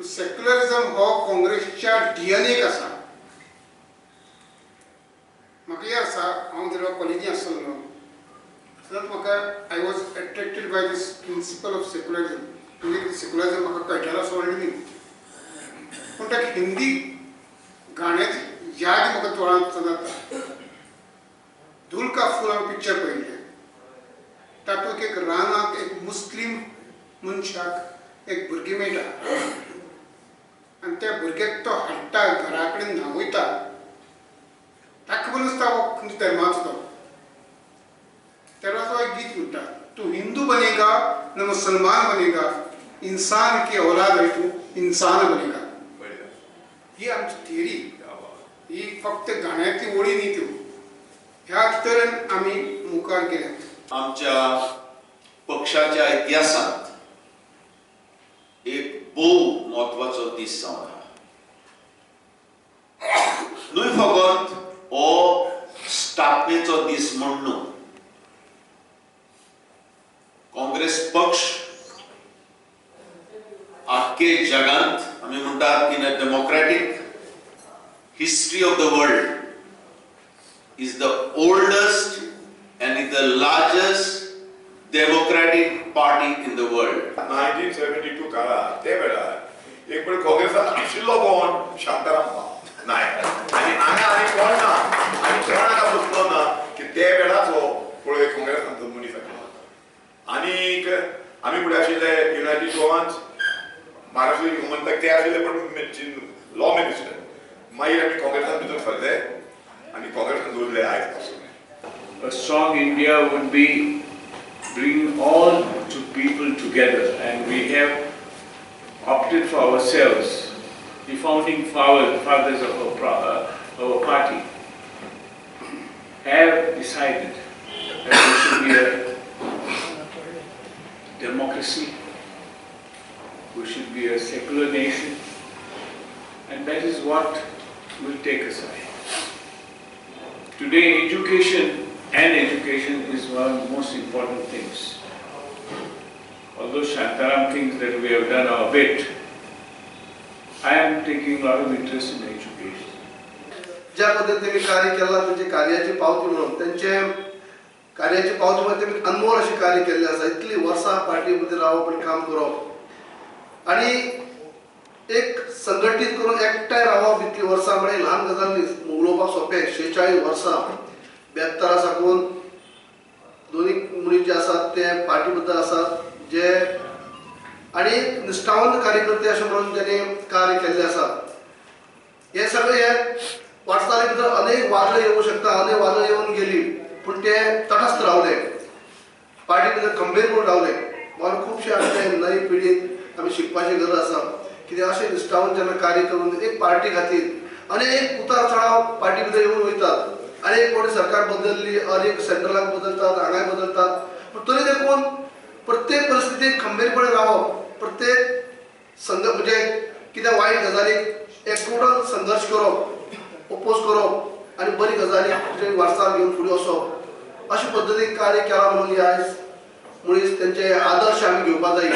Secularism हो काँग्रेसच्या डीएनएक आसा. म्हाका याद आसा, हांव जेन्ना कॉलेजी आसलो तेन्ना म्हाका I was attracted by this principle of secularism. म्हणजे सेक्युलरिजम म्हाका कळटालो असो व्हडलें न्ही, पूण त्या हिंदी गाण्याची याद म्हाका दोळ्यांत चलता. धूल का फूल हांवें पिक्चर पळयल्लें, तातूंत एक रानाक एक मुस्लीम मनशाक एक भुरगें मेळटा आनी त्या भुरग्याक तो हाडटा, घरा कडेन न्हांवयता. ताका खबर नासता हो खंयच्या धर्माचो तो. तेन्ना तो एक गीत म्हणटा, तू हिंदू बनेगा न मुसलमान बनेगा, इंसान की औलाद है तू इंसान बनेगा. ही आमची थियरी, ही फक्त गाण्याची ओळी न्ही त्यो. ह्या तरेन आमी मुखार गेल्यात. आमच्या पक्षाच्या इतिहासांत एक भोव म्हत्वाचो दीस जावन आहा. न्हय फकत हो स्थापनेचो दीस म्हूण न्हू, काँग्रेस पक्ष आख्खे जगांत आमी म्हणटात in a democratic history of the world is the oldest and is the largest democratic party in the world. 1972 काळार ते वेळार एक वेळ काँग्रेसात आशिल्लो कोण शांताराम नायक आनी हांगा आनी कोण ना, आनी कोण हांगा बसलो ना की ते वेळाचो पळय काँग्रेसांतलो मनीस आशिल्लो. आनीक आमी फुडें आशिल्ले युनायटेड गोवान्स, महाराष्ट्र म्हणटा ते आशिल्ले पण लॉ मिनिस्टर. मागीर आमी काँग्रेसान भितर सरले आनी काँग्रेसान दवरले आयज पासून. A strong India would be bringing all two people together, and we have opted for ourselves, the founding fathers of our party have decided that there should be a democracy, we should be a secular nation, and that is what will take us ahead. Today, education and education is one of the most important things. Although Shantaram thinks that we have done our bit, I am taking a lot of interest in education. ज्या पद्दतीन कार्य केलां तेंचे कार्याची पावती म्हणून तेंचे कार्याची पावती म्हणून तेमी अनमोल अशें कार्य केल्लें आसा. इतली वर्सां पार्टी मदीं रावप आनी काम करप आनी एक संघटीत करून एकठांय रावप इतली वर्सां म्हळ्यार ल्हान गजाल न्ही. उलोवपाक सोंपें. 46 वर्सां 72 साकून दोनी मनीस जे आसात ते पार्टी बद्दल आसात जे आनी निश्ठावंत कार्यकर्ते अशें म्हणून तेणी कार्य केल्लें आसा. हे सगळे हे वाटचाली भितर अनेक वादळां येवंक शकता, अनेक वादळां येवन गेली, पूण ते तटस्थ रावले, पार्टी भितर खंबीर म्हणून रावले. म्हाका खुबशे आमचे नवी पिढीक आमी शिकपाची गरज आसा. कित्याक अशें निश्ठावंत जेन्ना कार्य करून एक पार्टी खातीर अनेक उतार चढाव पार्टी भितर येवन वयतात, अनेक कोणी सरकार बदलली, अनेक सेंट्रलाक बदलतात, हांगाय बदलतात, पूण तरी देखून प्रत्येक परिस्थितीक खंबीरपणे रावप, प्रत्येक संघ म्हणजे कितें वायट गजालीक एकवटान संघर्श करप, ओपोज करप आनी बरी गजाली वाटचाल घेवन फुडें वचप, अशे पद्दतीन कार्य केलां म्हणून आयज मनीस तेंचे आदर्श आमी घेवपाक जाय.